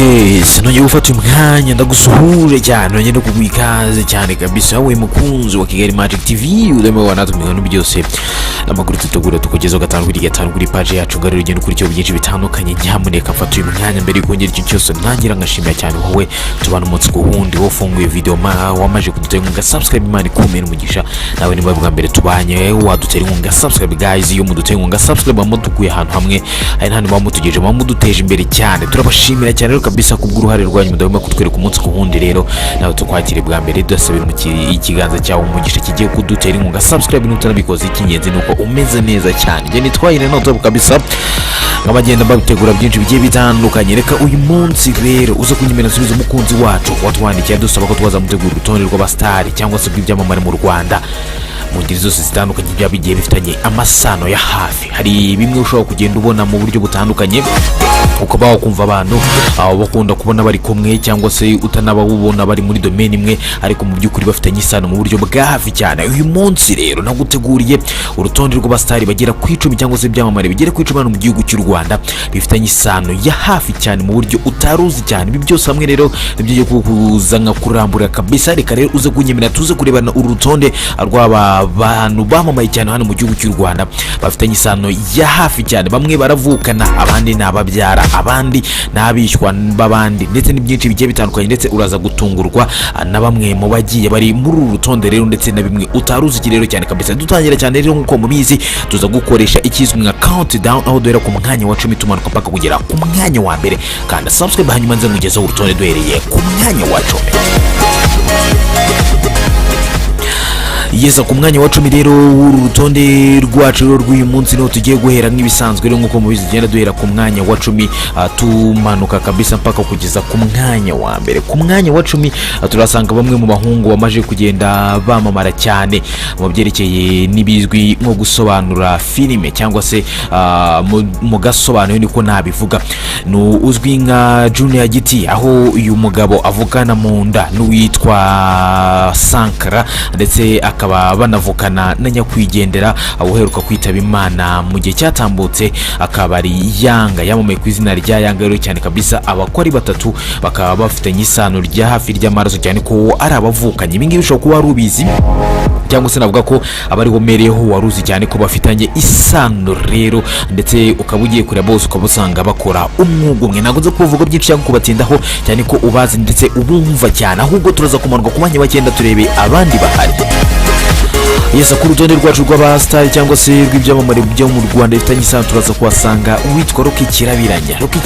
Yes, nongeye gufata umwanya ndagusuhuje cyane, nongeye no kuguha ikaze cyane kabisa, wowe mukunzi wa Kigali Magic TV udemewe natwe mu bintu byose, amakuru tutegura tukugezaho gatanu kuri gatanu kuri page yacu ngari urugendo ukurikiyeho byinshi bitandukanye. Nyamuneka mfata uyu mwanya mbere yuko ngera icyo cyose ntangira ngashimira cyane wowe tubana umunsi ku wundi, wowe ufunguye video ma wamaje kudutera inkunga subscribe. Imana ikumere umugisha. Nawe niba bwa mbere tubanye wadutera inkunga subscribe. Guys, iyo mudutera inkunga subscribe muba mudukuye ahantu hamwe hari n'ahandi muba mutugejeje, muba muduteje imbere cyane. Turabashimira cyane rero kabisa kubw'uruhare rwanyu mudahwema kutwereka umunsi ku wundi. Rero nawe tukwakire bwa mbere, dusabira ikiganza cyawe umugisha kigiye kudutera inkunga subscribe. N'utanabikoze, icy'ingenzi ni uko umeze neza cyane. Njye nitwaye noto kabisa, nk'abagenda babitegura byinshi bigiye bitandukanye. Reka uyu munsi rero uze kunyemera nsubize umukunzi wacu watwandikiye dusaba ko twazamutegura urutonde rw'abasitari cyangwa se rw'ibyamamare mu Rwanda mu ngeri zose zitandukanye byaba bigiye bifitanye amasano ya hafi. Hari bimwe ushobora kugenda ubona mu buryo butandukanye, ukaba wakumva abantu bakunda kubona bari kumwe, cyangwa se utanabawubona bari muri domaine imwe, ariko mu by'ukuri bafitanye isano mu buryo bwa hafi cyane. Uyu munsi rero naguteguriye urutonde rw'abasitari bagera ku 10 cyangwa se ibyamamare bigera ku 10 hano mu gihugu cy'u Rwanda bifitanye isano ya hafi cyane mu buryo utaruzi cyane. Ibi byose hamwe rero nibyo ngiye kuza nkakurambura kabisa. Reka rero uze kunyemerera tuze kurebana uru rutonde rw'aba bantu bamamaye cyane hano mu gihugu cy'u Rwanda bafitanye isano ya hafi cyane. Bamwe baravukana, abandi ni ababyara, abandi ni abishywa b'abandi, ndetse n'ibyinshi bigiye bitandukanye. Ndetse uraza gutungurwa na bamwe mu bagiye bari muri uru rutonde rero, ndetse na bimwe utaruzi iki rero cyane kabisa. Dutangira cyane rero, nk'uko mubizi, tuza gukoresha ikizwi nka countdown, aho duhera ku mwanya wa 10 tumanuka mpaka kugera ku mwanya wa mbere. Kanda subscribe, hanyuma nze nkugezeho urutonde duhereye ku mwanya wa 10. Yeza ku mwanya wa 10 rero w'uru rutonde rwacu rero rw'uyu munsi niho tugiye guhera nk'ibisanzwe. Rero nk'uko mubizi, tugenda duhera ku mwanya wa 10, tumanuka kabisa mpaka kugeza ku mwanya wa mbere. Ku mwanya wa 10, turasanga bamwe mu bahungu bamaze kugenda bamamara cyane mu byerekeye n'ibizwi nko gusobanura filime, cyangwa se mu gasobanuye niko nabivuga. Ni uzwi nka Junior Giti, aho uyu mugabo avukana mu nda n'uwitwa Sankara, ndetse akaba banavukana na nyakwigendera uheruka kwitaba Imana mu gihe cyatambutse, akaba ari Yanga, yamamaye ku izina rya Yanga. Rero cyane kabisa abako ari batatu bakaba bafitanye isano rya hafi ry'amaraso, cyane ko ari abavukanye. Ibi ngibi ushobora kuba wari ubizi, cyangwa se navuga ko aba ariho mereyeho wari uzi cyane ko bafitanye isano rero, ndetse ukaba ugiye kureba bose ukaba usanga bakora umwuga umwe. Ntabwo nza kubavuga byinshi cyangwa kubatindaho cyane ko ubazi ndetse ubumva cyane, ahubwo turaza kumanuka ku mwanya wa 9 turebe abandi bahari. Yes, ku rutonde rwacu rw'abasitari cyangwa se rw'ibyamamare byo mu Rwanda bifitanye isano, turaza kuhasanga uwitwa Rocky Kirabiranya. Rocky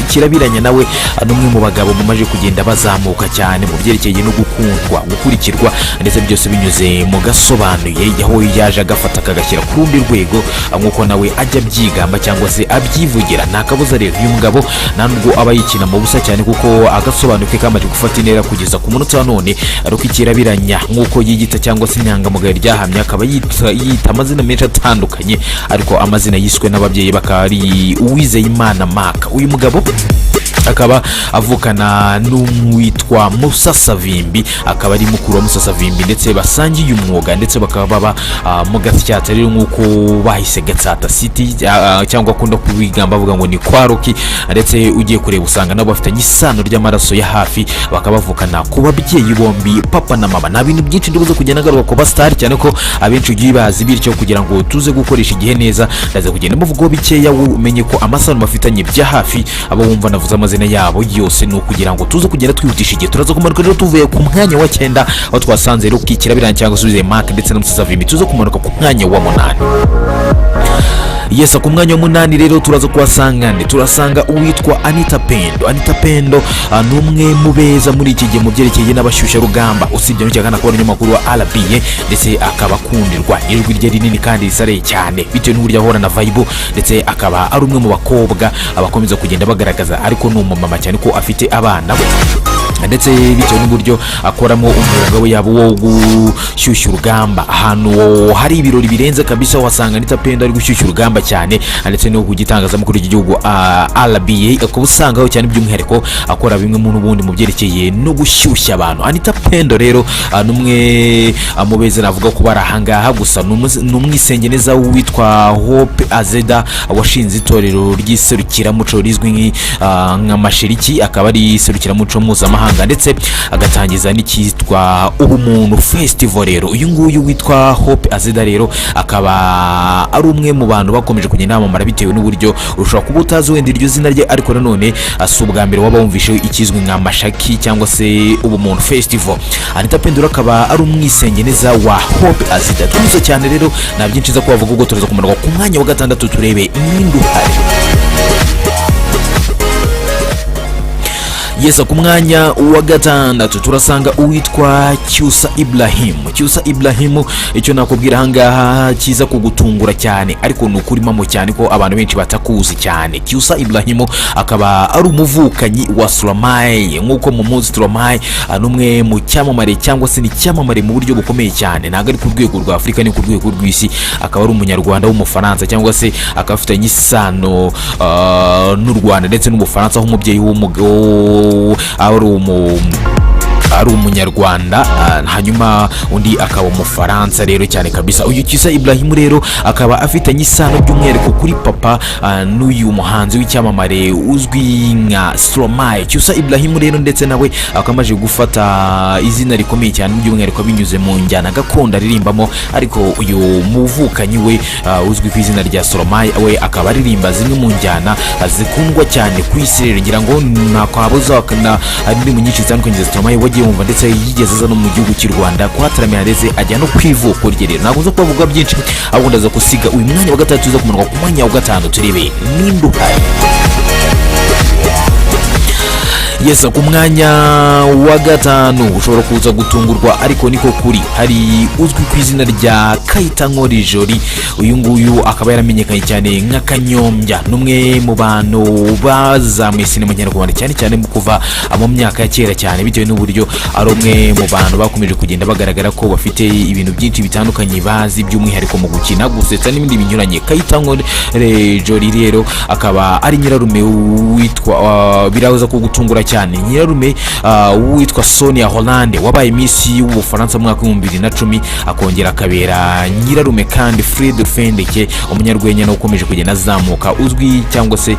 Kirabiranya nawe ni umwe mu bagabo bamaze kugenda bazamuka cyane mu byerekeye no gukundwa, gukurikirwa, ndetse byose binyuze mu gasobanuye, aho yaje agafata akagashyira ku rundi rwego, nk'uko nawe ajya abyigamba cyangwa se abyivugira. Nta kabuza rero uyu mugabo nta nubwo aba yikina mu busa cyane, kuko agasobanuye ke kamaze gufata intera kugeza ku munota wa none. Rocky Kirabiranya, nk'uko yiyita cyangwa se inyangamugayo ryahamye, akaba yita amazina menshi atandukanye, ariko amazina yiswe n'ababyeyi bakaba ari Uwizeyimana Maka. Uyu mugabo akaba avukana n'uwitwa Musa Savimbi, akaba ari mukuru wa Musa Savimbi, ndetse basangiye umwuga, ndetse bakaba baba mu Gasyata rero nk'uko bahise Gatsata City, cyangwa akunda kubigamba avuga ngo ni kwa Rocky. Ndetse ugiye kureba usanga nabo bafitanye isano ry'amaraso ya hafi, bakaba bavukana ku babyeyi bombi, papa na mama. Nta bintu byinshi ndibuze kugenda ngaruka ku basitari, cyane ko abenshi ugiye bazi, bityo kugira ngo tuze gukoresha igihe neza ndaza kugenda muvugaho bikeya, wowe umenye ko amasano bafitanye bya hafi abo wumva navuze amazina yabo yose ni ukugira ngo tuze kugenda twihutisha igihe. Turaza kumanuka rero tuvuye ku mwanya wa 9 aho twasanze Rocky Kirabiranya cyangwa se Mark ndetse na Musa Savimbi, tuze kumanuka ku mwanya wa 8. Yes, ku mwanya wa 8 rero turaza kuhasanga nde? Turasanga uwitwa Anita Pendo. Anita Pendo ni umwe mu beza muri iki gihe mu byerekeye n'abashyushyarugamba, usibye n'icyo akaba umunyamakuru wa RBA, ndetse akaba akundirwa ijwi rye rinini kandi risareye cyane bitewe n'uburyo ahora na vibe, ndetse akaba ari umwe mu bakobwa abakomeza kugenda bagaragaza, ariko ni umumama cyane ko afite abana. Ndetse bitewe n'uburyo akoramo umwuga we, yaba uwo gushyushya urugamba, ahantu hari ibirori birenze kabisa wasanga Anita Pendo ari gushyushya urugamba cyane. Ndetse no ku gitangazamakuru cy'igihugu RBA ukaba usangaho cyane, by'umwihariko akora bimwe mu n'ubundi mu byerekeye no gushyushya abantu. Anita Pendo rero ni umwe mu beza navuga ko bari ahangaha. Gusa ni umwisengeneza witwa Hope Azeda, washinze itorero ry'iserukiramuco rizwi nka Mashariki, akaba ari iserukiramuco mpuzamahanga, ndetse agatangiza n'icyitwa Ubumuntu Festival. Rero uyu nguyu witwa Hope Azeda rero akaba ari umwe mu bantu bakomeje kugenda bamamara, bitewe n'uburyo ushobora kuba utazi wenda iryo zina rye, ariko nanone si ubwa mbere waba wumvishe ikizwi nka Mashaki cyangwa se Ubumuntu Festival. Anita Pendo akaba ari umwisengeneza wa Hope Azeda. Twizo cyane rero, nta byinshi nza kubavuga, ubwo turaza kumanuka ku mwanya wa gatandatu turebe n'induhare. Yes, ku mwanya wa gatandatu turasanga uwitwa Cyusa Ibrahim. Cyusa Ibrahim, icyo nakubwira ahangaha kiza kugutungura cyane, ariko ni ukuri mamo cyane ko abantu benshi batakuzi cyane. Cyusa Ibrahim akaba ari umuvukanyi wa Stromae. Nk'uko mumuzi, Stromae ni umwe mu cyamamare cyangwa se ni icyamamare mu buryo bukomeye cyane, ntabwo ari ku rwego rwa Afurika, ni ku rwego rw'isi. Akaba ari Umunyarwanda w'Umufaransa, cyangwa se akaba afitanye isano n'u Rwanda ndetse n'Ubufaransa, aho umubyeyi w'umugabo ari Umunyarwanda, hanyuma undi akaba Umufaransa. Rero cyane kabisa, uyu Cyusa Ibrahim rero akaba afitanye isano by'umwihariko kuri papa n'uyu muhanzi w'icyamamare uzwi nka Stromae. Cyusa Ibrahim rero ndetse nawe akaba amaze gufata izina rikomeye cyane, by'umwihariko binyuze mu njyana gakondo aririmbamo. Ariko uyu muvukanyi we uzwi ku izina rya Stromae we akaba aririmba zimwe mu njyana zikundwa cyane ku isi. Rero ngira ngo ntakwabuza na hari indirimbo nyinshi zitandukanye za Stromae wagiye wumva, ndetse yigeze aza no mu gihugu cy'u Rwanda kuhataramira, ndetse ajya no ku ivuko rye. Rero ntabwo nza kubavuga byinshi, ahubwo ndaza gusiga uyu mwanya wa gatatu, uza kumanuka ku mwanya wa gatanu turebe ninde uhari. Yes, ku mwanya wa gatanu ushobora kuza gutungurwa, ariko niko kuri, hari uzwi ku izina rya Kayitankore Jolie. Uyu nguyu akaba yaramenyekanye cyane nka Kanyombya, ni umwe mu bantu bazamuye sinema nyarwanda cyane cyane mu kuva mu myaka ya kera cyane, bitewe n'uburyo ari umwe mu bantu bakomeje kugenda bagaragara ko bafite ibintu byinshi bitandukanye bazi, by'umwihariko mu gukina, gusetsa n'ibindi binyuranye. Kayitankore Jolie rero akaba ari nyirarume witwa biraza kugutungura cyane, nyirarume witwa Sonia Hollande wabaye Miss w'Ubufaransa mu mwaka wa 2010, akongera akabera nyirarume kandi Fred Fendeke, umunyarwenya nawe ukomeje kugenda azamuka, uzwi cyangwa se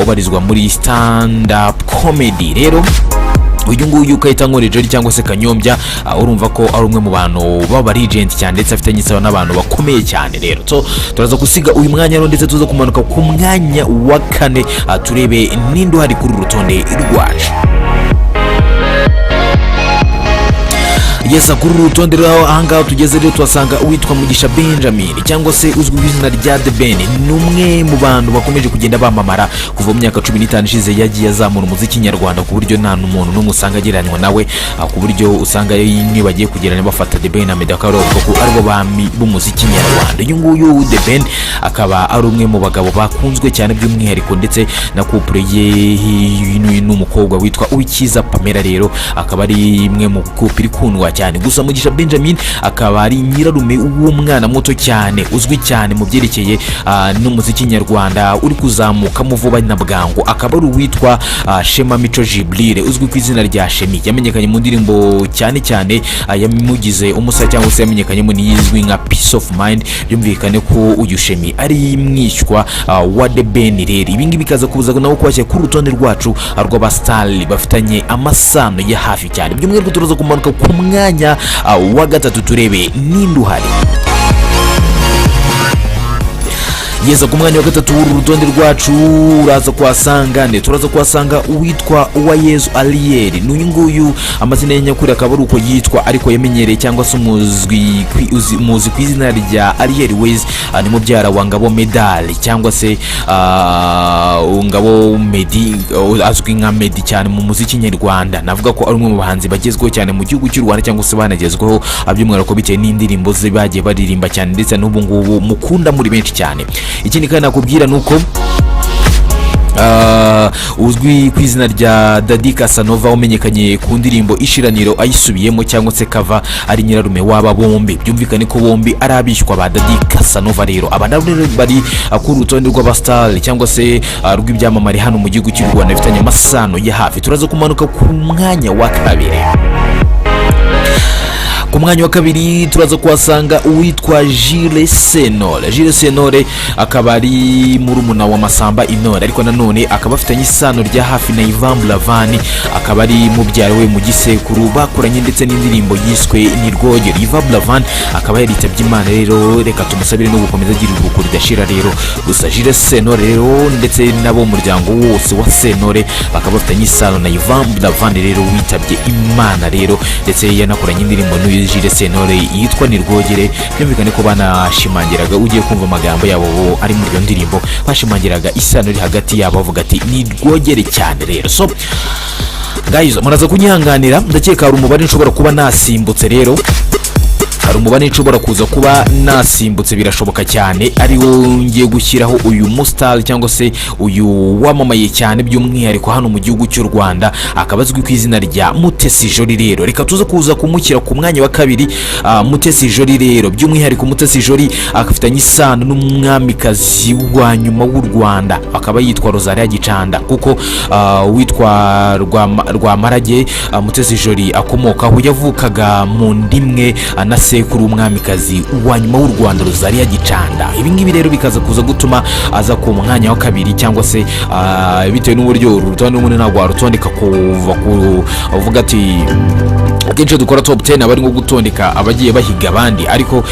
ubarizwa muri stand up comedy. Rero uyu nguyu Kayitankore Jolie cyangwa se Kanyombya, urumva ko ari umwe mu bantu b'aba legend cyane, ndetse afitanye isano n'abantu bakomeye cyane. Rero so turaza gusiga uyu mwanya rero, ndetse tuza kumanuka ku mwanya wa kane, turebe ninde uhari kuri uru rutonde rwacu. Yes, kuri uru rutonde rero ahangaha tugeze rero tuhasanga uwitwa Mugisha Benjamin cyangwa se uzwi ku izina rya The Ben. Ni umwe mu bantu bakomeje kugenda bamamara kuva mu myaka 15 ishize. Yagiye azamura umuziki nyarwanda ku buryo nta n'umuntu n'umwe usanga agereranywa nawe, ku buryo usanga iyo bagiye kugereranya bafata The Ben na Meddy, akaba bavuga ko aribo bami b'umuziki nyarwanda. Uyu nguyu The Ben akaba ari umwe mu bagabo bakunzwe cyane by'umwihariko, ndetse na couple ye n'umukobwa witwa Uwikiza Pamela rero akaba ari imwe mu couple ikundwa cyane. Gusa Mugisha Benjamin akaba ari nyirarume w'umwana muto cyane uzwi cyane mu byerekeye n'umuziki nyarwanda uri kuzamukamo vuba na bwangu, akaba ari uwitwa Shema Mico Jibril uzwi ku izina rya Shemi. Yamenyekanye mu ndirimbo cyane cyane yamugize umusa cyangwa se yamenyekanyemo n'iyizwi nka Peace of Mind. Byumvikane ko uyu Shemi ari mwishywa wa The Ben. Rero ibi ngibi bikaza kuza nawe kubashyira ku rutonde rwacu rw'abasitari bafitanye amasano ya hafi cyane. By'umwihariko turaza kumanuka ku mwanya wa gatatu turebe ninde uhari. Yes, ku mwanya wa gatatu w'uru rutonde rwacu uraza kuhasanga nde? Turaza kuhasanga uwitwa Uwayezu Ariel. N'uyu nguyu amazina ye nyakuri akaba ari uko yitwa, ariko yamenyereye cyangwa se muzi ku izina rya Ariel Wayz. Ni mubyara wa Ngabo Medal cyangwa se Ngabo Meddy, azwi nka Meddy cyane mu muziki nyarwanda. Navuga ko ari umwe mu bahanzi bagezweho cyane mu gihugu cy'u Rwanda cyangwa se banagezweho, by'umwihariko bitewe n'indirimbo ze bagiye baririmba cyane, ndetse n'ubu ngubu mukunda muri benshi cyane. Ikindi kandi nakubwira ni uko Uzwi ku izina rya Dadi Casanova, wamenyekanye ku ndirimbo Ishiraniro ayisubiyemo cyangwa se cover, ari nyirarume w'aba bombi. Byumvikane ko bombi ari abishywa ba Dadi Casanova. Rero aba nabo rero bari kuri urutonde rw'abasitari cyangwa se rw'ibyamamare hano mu gihugu cy'u Rwanda bifitanye amasano ya hafi. Turaza kumanuka ku mwanya wa kabiri. Ku mwanya wa kabiri turaza kuhasanga uwitwa Jules Sentore. Jules Sentore akaba ari murumuna wa Masamba Intore, ariko nanone akaba afitanye isano rya hafi na Yvan Buravan, akaba ari mubyara we mu gisekuru, bakoranye ndetse n'indirimbo yiswe Ni Rwogero. Yvan Buravan akaba yaritabye Imana rero, reka tumusabire no gukomeza agira iruhuko ridashira rero. Gusa Jules Sentore rero ndetse n'abo muryango wose wa Sentore bakaba bafitanye isano na Yvan Buravan rero witabye Imana rero, ndetse yanakoranye indirimbo n'uyu Jules Sentore yitwa Ni Rwogere. Byumvikane ko banashimangiraga, ugiye kumva amagambo yabo bo ari muri iyo ndirimbo, bashimangiraga isano iri hagati yabo, bavuga ati "Ni rwogere cyane" rero. So guys, muraza kunyihanganira, ndakeka hari umubare nshobora kuba nasimbutse rero, hari umubare nshobora kuza kuba nasimbutse, birashoboka cyane, ariwo ngiye gushyiraho uyu musitari cyangwa se uyu wamamaye cyane by'umwihariko hano mu gihugu cy'u Rwanda, akaba azwi ku izina rya Mutesi Jolly. Rero reka tuze kuza kumushyira ku mwanya wa kabiri. Mutesi Jolly rero, by'umwihariko Mutesi Jolly afitanye isano n'umwamikazi wa nyuma w'u Rwanda, akaba yitwa Rosalia Gicanda, kuko witwa Rwamarage Mutesi Jolly akomokaho yavukaga mu ndimwe na sekuru w'umwamikazi wa nyuma w'u Rwanda, Rosalia Gicanda. Ibi ngibi rero bikaza kuza gutuma aza ku mwanya wa kabiri, cyangwa se bitewe n'uburyo uru rutonde n'ubundi ntabwo warutondeka kuva ku uvuga ati akenshi iyo dukora top 10 aba ari nko gutondeka abagiye bahiga abandi, ariko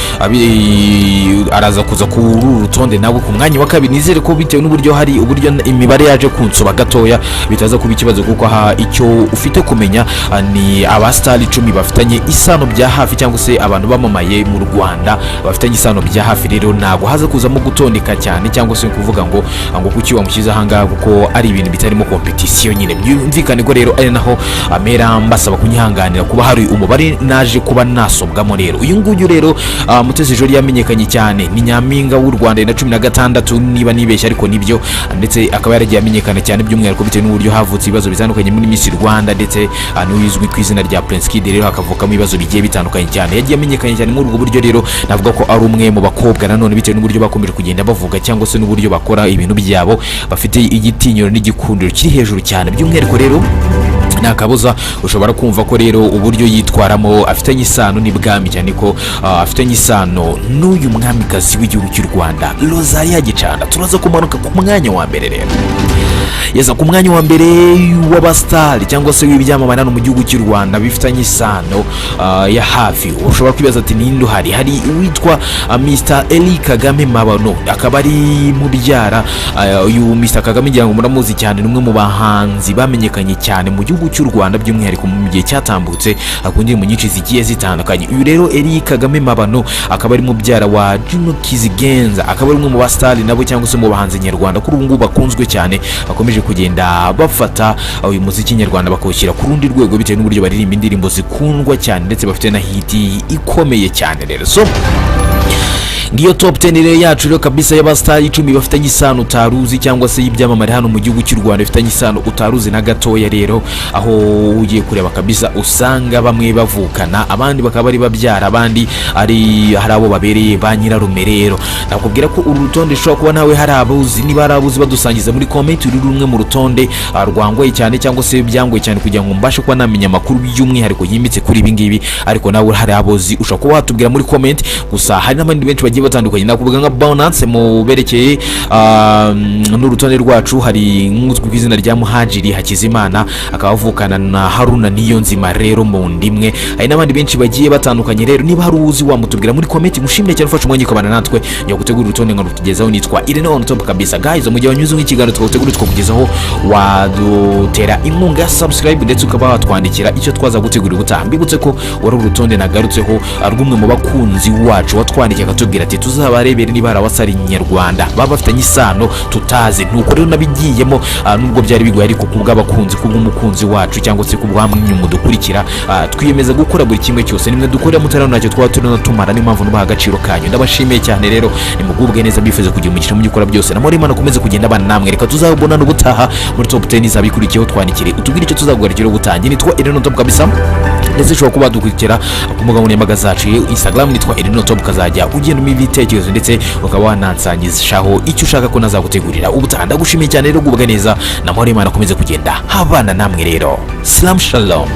araza kuza ku uru rutonde nawe ku mwanya wa kabiri. Nizere ko bitewe n'uburyo hari uburyo imibare yaje kunsoba gatoya bitaza kuba ikibazo, kuko aha icyo ufite kumenya ni abasitari 10 bafitanye isano bya hafi cyangwa se abantu bamamaye mu Rwanda bafitanye isano bya hafi. Rero ntabwo haza kuzamo gutondeka cyane cyangwa se kuvuga ngo kuki wamushyize ahangaha, kuko ari ibintu bitarimo competition nyine. Byumvikane ko rero ari naho amera mbasaba kunyihanganira kuba hari umubare naje kuba nasobwamo. Rero uyu nguyu rero, Mutesi Jolly, yamenyekanye cyane, ni nyampinga w'u Rwanda 2016 niba nibeshya, ariko nibyo, ndetse akaba yaragiye amenyekana cyane by'umwihariko bitewe n'uburyo havutse ibibazo bitandukanye muri Miss Rwanda, ndetse n'uwizwi ku izina rya Prince Kid, rero hakavukamo ibibazo bigiye bitandukanye cyane. Yagiye amenyekanye cyane muri ubwo buryo. Rero navuga ko ari umwe mu bakobwa nanone, bitewe n'uburyo bakomeje kugenda bavuga cyangwa se n'uburyo bakora ibintu byabo, bafite igitinyiro n'igikundiro kiri hejuru cyane. By'umwihariko rero nta kabuza ushobora kumva ko rero uburyo yitwaramo afitanye isano n'ibwami, cyane ko afitanye isano n'uyu mwamikazi w'igihugu cy'u Rwanda, Rosalia Gicanda. Turaza kumanuka ku mwanya wa mbere rero. Yeza ku mwanya wa mbere w'abasitari cyangwa se w'ibyamamare hano mu gihugu cy'u Rwanda bifitanye isano ya hafi. Ushobora kwibaza ati ninde uhari? Hari uwitwa Mr Eli Kagame Mabano, akaba ari mubyara uyu Mr Kagame ngira ngo muramuzi cyane, ni umwe mu bahanzi bamenyekanye cyane mu gihugu cy'u Rwanda, by'umwihariko mu gihe cyatambutse, ku ndirimbo nyinshi zigiye zitandukanye. Uyu rero Eli Kagame Mabano akaba ari mubyara wa Juno Kizigenza, akaba ari umwe mu basitari nabo cyangwa se mu bahanzi nyarwanda kuri ubu ngubu bakunzwe cyane, bakomeje kugenda bafata uyu muziki nyarwanda bakawushyira ku rundi rwego bitewe n'uburyo baririmba indirimbo zikundwa cyane, ndetse bafite na hit ikomeye cyane. Rero so ngiyo top 10 rero yacu rero kabisa y'abasitari 10 bafitanye isano utaruzi, cyangwa se y'ibyamamare hano mu gihugu cy'u Rwanda bifitanye isano utaruzi na gatoya. Rero aho ugiye kureba kabisa usanga bamwe bavukana, abandi bakaba ari babyara, abandi ari hari abo babereye ba nyirarume. Rero nakubwira ko uru rutonde ushobora kuba nawe hari abuzi. Niba hari abuzi, badusangiza muri comment. Uru rumwe mu rutonde rwangoye cyane cyangwa se byangoye cyane kugira ngo mbashe kuba namenya amakuru by'umwihariko yimbitse kuri ibi ngibi, ariko nawe hari abuzi ushobora kuba watubwira muri comment. Gusa hari n'abandi benshi bagiye batandukanye, nakuvuga nka bonus mu berekeye n'urutonde rwacu, hari nk'uzwi ku izina rya Muhajiri Hakizimana, akaba avukana na Haruna Niyonzima rero mu ndimwe. Hari n'abandi benshi bagiye batandukanye. Rero niba hari uwuzi wamutubwira muri comment. Mushimire cyane ufashe umwanya ukabana natwe njya gutegura urutonde ngo rutugezaho. Nitwa Irene on top kabisa. Guys, mu gihe wanyuze nk'ikiganiro twagutegura tukakugezaho, wadutera inkunga ya subscribe, ndetse ukaba watwandikira icyo twaza gutegura ubutaha. Mbibutse ko wari urutonde nagarutseho rw'umwe mu bakunzi wacu watwandikiye akatubwira ati ati tuzabarebere niba hari abastar nyarwanda baba bafitanye isano tutazi. Nuko rero nabigiyemo, nubwo byari bigoye, ariko kubw'abakunzi, kubw'umukunzi wacu cyangwa se kubw'amwe mudukurikira, twiyemeza gukora buri kimwe cyose. Nimwe dukorera mutarano, ntacyo twaba turimo tumara. Niyo mpamvu nubaha agaciro kanyu. Ndabashimiye cyane rero, nimugubwe neza, mbifuza kugira umugisha mu byo ukora byose. Namahoro Imana akomeze kugenda abana namwe. Reka tuzabonana ubutaha muri top 10 izabikurikiyeho. Twandikire utubwire icyo tuzagugarukira ubutaha. Nitwa Irene Top kabisa, ndetse ushobora kuba wadukurikira ku mbuga nkoranyambaga zacu. Instagram nitwa Irene Top, ukazajya ugenda umpa ibitekerezo ndetse ukaba wanansangishaho icyo ushaka ko nazagutegurira ubutaha. Ndagushimiye cyane rero, gubwa neza, namahoro Imana akomeze kugenda habana namwe rero. Salam shalom.